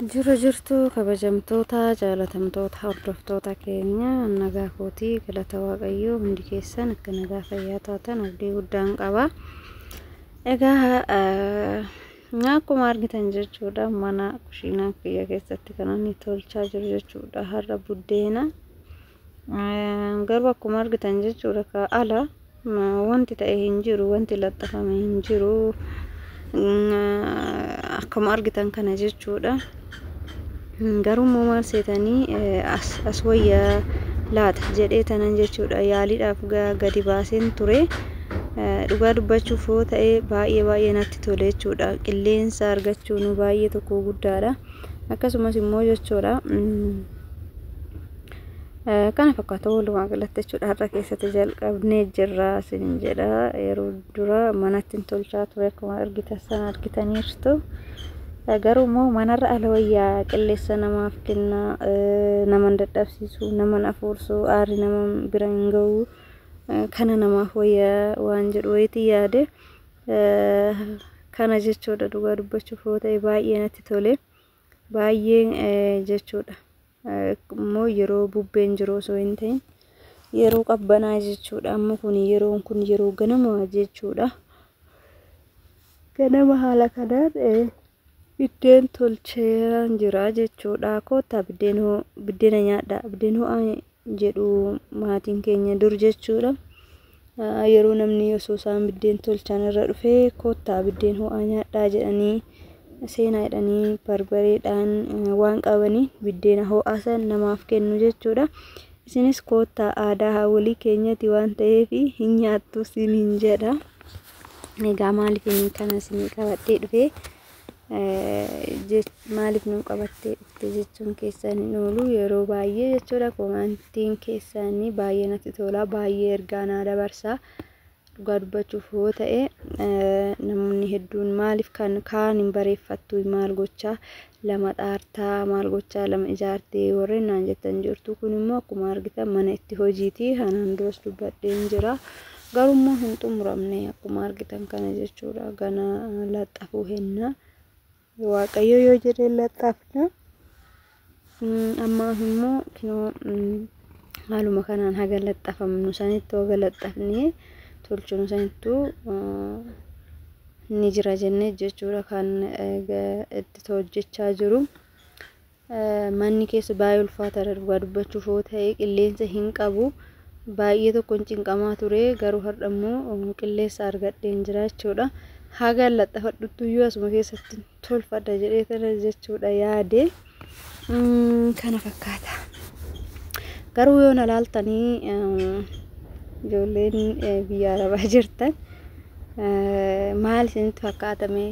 Jiru jirtu kabajamtoota jaalatamtoota hordoftoota keenya, nagaa kootii, galata Waaqayyoo. Hundi keessan akka nagaa fayyaa taatan abdii guddaan qaba. Egaa akkuma argitan jechuudha, mana kushiinaa kiyya keessatti kan inni tolchaa jiru jechuudha har'a buddeena. Garuu akkuma argitan jechuudha, ka ala wanti ta'e hin jiru, wanti laxxafame hin jiru, akkuma argitan kana jechuudha. Garuu immoo maal seetanii, as wayyaa laata jedhee tanan jechuudha yaaliidhaaf gadi baaseen ture. Dhugaa dubbachuuf yoo ta'e, baay'ee baay'ee natti tole jechuudha. Qilleensa argachuun baay'ee tokko guddaadha. Akkasumas immoo jechuudha, kana fakkaata walumaa galatti jechuudha. Har'a keessatti jalqabnee jirra isin jedha. Yeroo dura manatti tolchaa ture, akkuma argitan sana argitaniirtu. Garuu immoo manarra ala wayyaa, qilleensa namaaf kenna, nama dadhabsiisu, nama afuursu, aarri nama bira hin gahu, kana namaaf wayyaa waan jedhu wayitii yaade kana jechuudha. Dhugaa dubbachuuf yoo ta'e, baay'ee natti tole, baay'ee jechuudha. Immoo yeroo bubbeen jiru osoo hin ta'in yeroo qabbanaa jechuudha. Amma kun yeroon kun yeroo ganama jechuudha. Ganama haala kanaan biddeen tolchee jira jechuudha. Koottaa biddeena nyaadhaa, biddeen ho'aa jedhu maatiin keenya dur jechuudha. Yeroo namni osoo isaan biddeen tolchan irra dhufee, "Koottaa biddeen ho'aa nyaadhaa" jedhanii, seenaa jedhanii barbareedhaan waan qabanii biddeena ho'aa san namaaf kennu jechuudha. Isinis koottaa, aadaa haawolii keenyati waan ta'eef hin nyaattu isiniin jedha. Egaa maaliif inni kana isinii qabadhee dhufee, maaliif nu qabattee dhufte jechuun keessan hin oolu. Yeroo baay'ee jechuudha, commentiin keessanii baay'ee natti tola, baay'ee ergaa naa dabarsa. Dhugaa dubbachuuf yoo ta'e, namoonni hedduun maaliif kan kaan hin bareeffattu, maal gochaa lama xaartaa, maal gochaa lama ijaartee warreen naan jettan jirtu. Kun immoo akkuma argitan mana itti hojiiti, kanaan duras dubbadheen jira. Garuu immoo hin xumuramne, akkuma argitan kana jechuudha. Gana laxxafuu henna. Waaqayyo yoo jedhee laxxafna. Ammaaf immoo kinoo haaluma kanaan haga laxxafamnu sanittuu, haga laxxafnee tolchinu sanittuu ni jira jennee jechuudha kan itti hojjechaa jiru. Manni keessa baay'ee ulfaataadha, dhugaa dubbachuuf yoo ta'e, qilleensa hin qabu. Baay'ee tokkoon cinqamaa ture, garuu har'a immoo qilleensa argadheen jira jechuudha. Haga laxxafadhuttu iyyuu asuma keessatti tolfadha jedhee tana jechuudha yaade. Kana fakkaata. Garuu yoo na laaltanii, ijoolleen biyya arabaa jirtan, maal isinitti fakkaatame?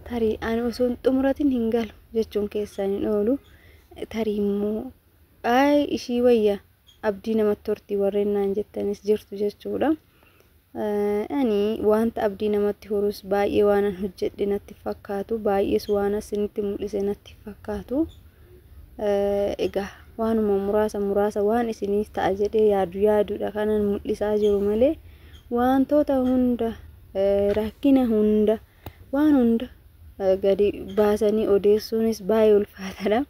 Tarii ani osoo hin xumuratin hin galu jechuun keessan hin oolu. Tarii immoo ay ishii wayya, abdii namatti horti warreen naan jettanis jirtu jechuudha. Ani wanta abdii namatti horus baay'ee waan hojjedhe natti fakkaatu, baay'ees waan isinitti mul'ise natti fakkaatu. Egaa waanuma muraasa muraasa waan isiniif ta'a jedhee yaadu yaaduudha kanan mul'isaa jiru malee, wantoota hunda, rakkina hunda, waan hunda gadi baasanii odeessuunis baay'ee ulfaataadha.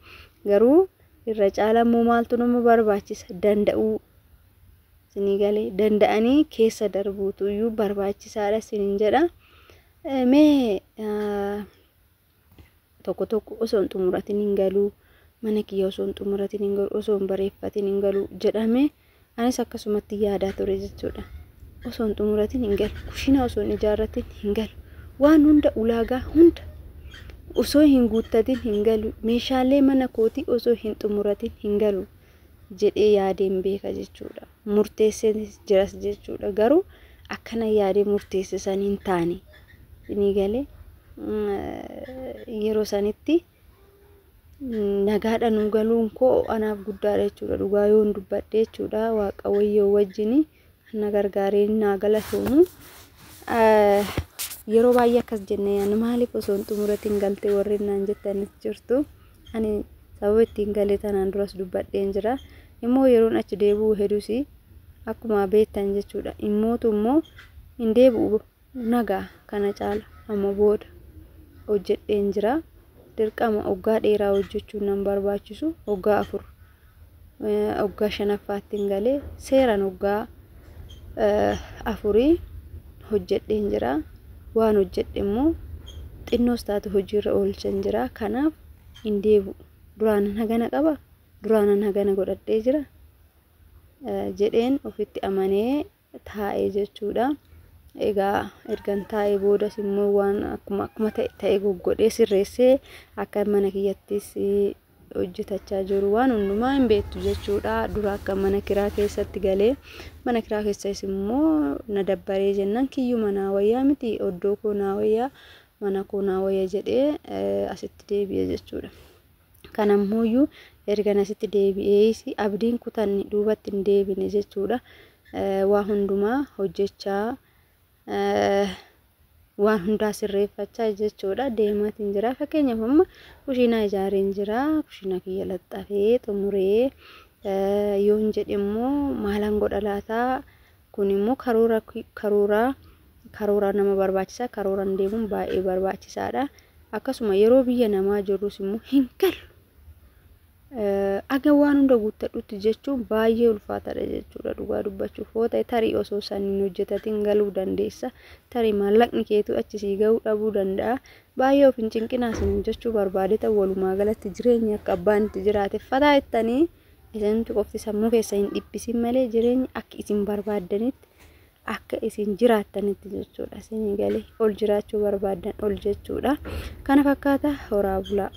Garuu irra caala immoo maaltu nama barbaachisa? Danda'uu isinii galee, danda'anii keessa darbuutu iyyuu barbaachisaadha isiniin jedha. Mee tokko tokko osoo hin xumuratin hin galuu, mana kiyya osoo hin xumuratin hin galu, osoo hin bareeffatin hin galu jedhame, anis akkasumatti yaadaa ture jechuudha. Osoo hin xumuratin hin galu, kushiina osoo hin ijaarratin hin galu, waan hunda, ulaagaa hunda osoo hin guuttatin hin galu, meeshaalee mana kootii osoo hin xumuratin hin galu jedhee yaadeen beeka jechuudha. Murteessee jiras jechuudha. Garuu akkana yaadee murteesse san hin taane. Isinii galee, yeroo sanitti nagaadha nu galuun koo anaaf guddaadha jechuudha. Dhugaa yoon dubbadhe jechuudha, Waaqa wayyoo wajjin kan na gargaaree naa galatoomu. Yeroo baay'ee akkas jennee yaadna, maaliif osoo hin xumuratin galte warreen naan jettanis jirtu. Ani sababa ittiin galee tanaan duras dubbadheen jira. Immoo yeroon achi deebi'u hedus akkuma beektan jechuudha. Immootu immoo hin deebi'u, nagaa kana caala amma booda hojjedheen jira. Dirqama waggaa dheeraa hojjechuun nan barbaachisu. Waggaa 4, waggaa shanaffaatti hin galee, seeraan waggaa 4 hojjedheen jira. Waan hojjedhe immoo xinnoos taate hojiirra oolchan jira. Kanaaf hin deebi'u. Duraanan hagana qaba, duraanan hagana godhadhee jira jedheen ofitti amanee taa'ee jechuudha. Egaa ergan taa'ee boodas immoo waan akkuma ta'e goggodhee sirreessee akka mana kiyyattis hojjetachaa jiru waan hundumaa hin beektu jechuudha. Dura akka mana kiraa keessatti galee, mana kiraa keessas immoo na dabbaree jennaan, kiyyuma naa wayyaa miti, oddoo koo naa wayyaa, mana koo naa wayya jedhee asitti deebi'e jechuudha. Kanammoo ergan asitti deebi'ees abdiin kutanne, duubatti hin deebine jechuudha. Waa hundumaa hojjechaa, waan hundaa sirreeffachaa jechuudha deemaatiin jira. Fakkeenyaaf amma kushiinaa ijaareen jira. Kushiinaa kiyya laxxafee xumuree yoon jedhe immoo maalan godha laataa? Kun immoo karoora, karoora, karoora nama barbaachisa. Karooraan deemuun baay'ee barbaachisaadha. Akkasuma yeroo biyya namaa jirrus immoo hin galu, aga waan hunda guuttadhutti jechuun baay'ee ulfaataadha jechuudha. Dhugaa dubbachuuf yoo ta'e, tarii osoo san hin hojjetatin galuu dandeessa. Tarii maallaqni keetu achi sii gahuu dhabuu danda'a. Baay'ee of hin cinqinaa isin jechuu barbaade ta'u, walumaa galatti jireenya akka abbaan itti jiraate fataa jettanii isintu qofti sammuu keessa hin dhiphisin malee, jireenya akka isin barbaaddanitti akka isin jiraattanitti jechuudha. Isinii galee ol jiraachuu barbaaddan ol jechuudha. Kana fakkaata, horaa bulaa.